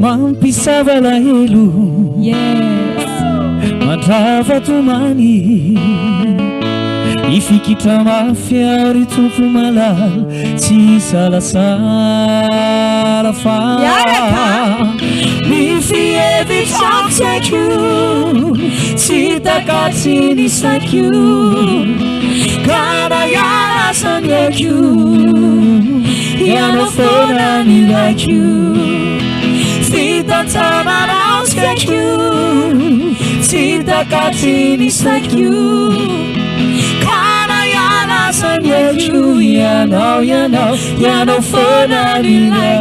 Mampisava alahelo. Yes. Mandrava tomany. Hifikitra mafy aho ry Tompo malala tsy hisalasala fa Miaraka. Ny fihevitrao tsy haiko tsy takatry ny saiko ka na hiala aza ny aiko ianao foana no ilaiko Fitantananao tsy haiko tsy takatry ny saiko ka na hiala aza ny aiko ianao ianao ianao foana no ilaiko.